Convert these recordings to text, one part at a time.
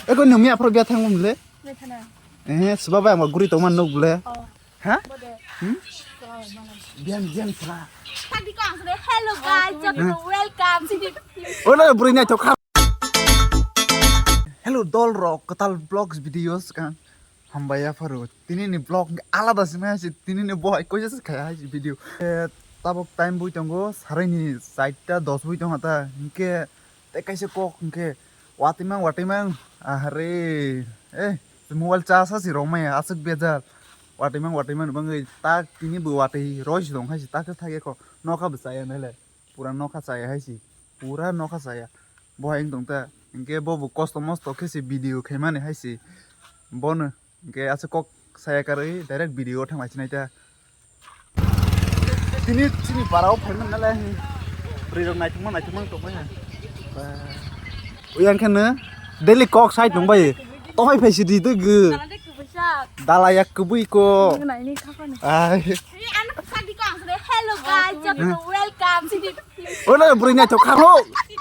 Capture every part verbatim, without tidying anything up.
Eko numi aphro bia thang mumle? Bia thana. Eh, suba bai mo guri tongma nuk bule. Oh. Ha? Bode. Hmm? Bian, bian sra. Tadi ko ang sini, "Hello guys, jotono welcome." Sini. Ola buri nai to kha. Hello dol rok, katal vlogs videos kan. Hambai ya pharo. Tini ni vlog alada sima hai si, tini ni bohai koisa se khaya hai si video. Eh, tabok time bui tongo, sarai ni saita dos bui tongo ta. Hingke te kaisa kok hingke watimang, watimang. Ahare. Eh, mobile charge ha si rok maya, aswk bejal. Watimang, watimang bangwi tak tini bo watwi roi si dong hai si tak thak ekho. Nokha bo chaya nai le. Pura nokha chaya hai si. Pura nokha chaya. Bo hai wng tong ta. Hingke bo bo kosto mosto khe si video khaimani hai si. Bono hingke aswk kok saya karwi direct video o thang lai sinai ta. Tini chini para o phaimani nalai. Bwrwi rok naithokma naithokma tongmani. Ba. Uyang khe no daily kok sai tong bai. Tohai phai si di twi gw. Dala yak kubui ko. Nang nai ni thakani. Ai. Hello guys, jotono welcome. Sini. Ola bwrwi naithok kharo.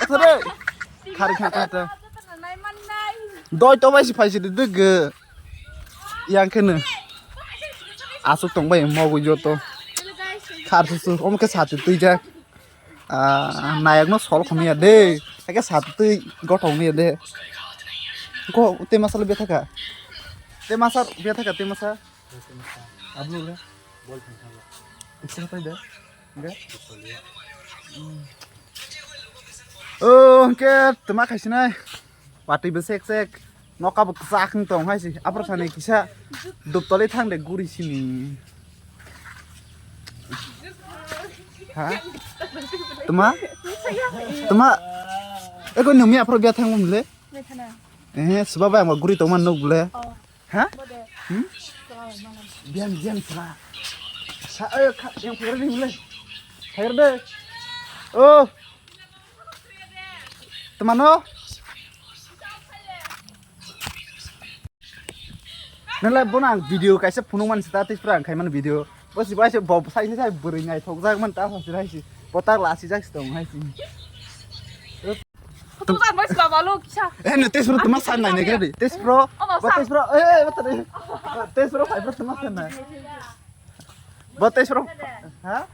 Sare. Khari kha kha ta. Doi to bai si phai si dwgw. Yang khe no. Aswk tong bai mo bo joto. Khar su su. Omo khe sati twi jak. Ah, nayak no sol khom ya de. Ake sati twi gotong ya de. Ko te masal bia thaka. Te masal bia thaka te masal. Ablu le. Bol thang thang. Iksa tai de. Enggak? Oh, hingke tuma khaisinai. Watwi bo sek sek. Noka bo kwchak wng tong hai si. Aphro sani kisa duptoli thang de guri sini. Ha? Tuma? Tuma? Eko numi aphro bia thang mumle? Bia thana. Eh, suba bai ang guri tongma nuk bule. Oh. Ha? Bode. Hmm? Bian, bian, sra. Sa, ayo, kha, yang phair ni mulai. Phair de. Oh. Temano? Nalai bono ang video kaisa phunuk man sita tis pra ang khai man video. Bo si bai se bo sai sai bwrwi nai thok jak man ta sa si rai si. Bo tak la si jak si tong hai si. Tum jan bai sila balo kisa. Eh, no, tes bro, tuma san nai ne gadi. Tes bro. Oh, ba, tes bro. Eh, eh, ba, tes bro, phai bro, tuma san nai. Ba, tes bro. Ha?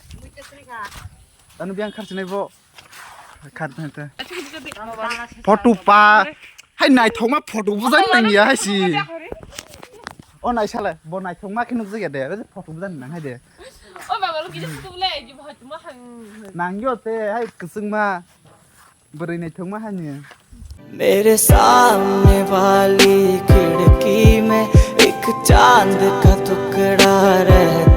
Anu biang khar sinai bo. Khar sinai te. Photo pa. Hai nai thok ma photo bujai nang ya hai si. O nai sala, bo nai thok ma khe nuk jak ya de. Photo bujai nang hai de. Oh, ba, balo kisa photo le, di ba tuma hang. Nang yo te, hai kusung ma. Bwrwi naithokma hani. मेरे सामने वाली खिड़की में एक चांद का टुकड़ा रहता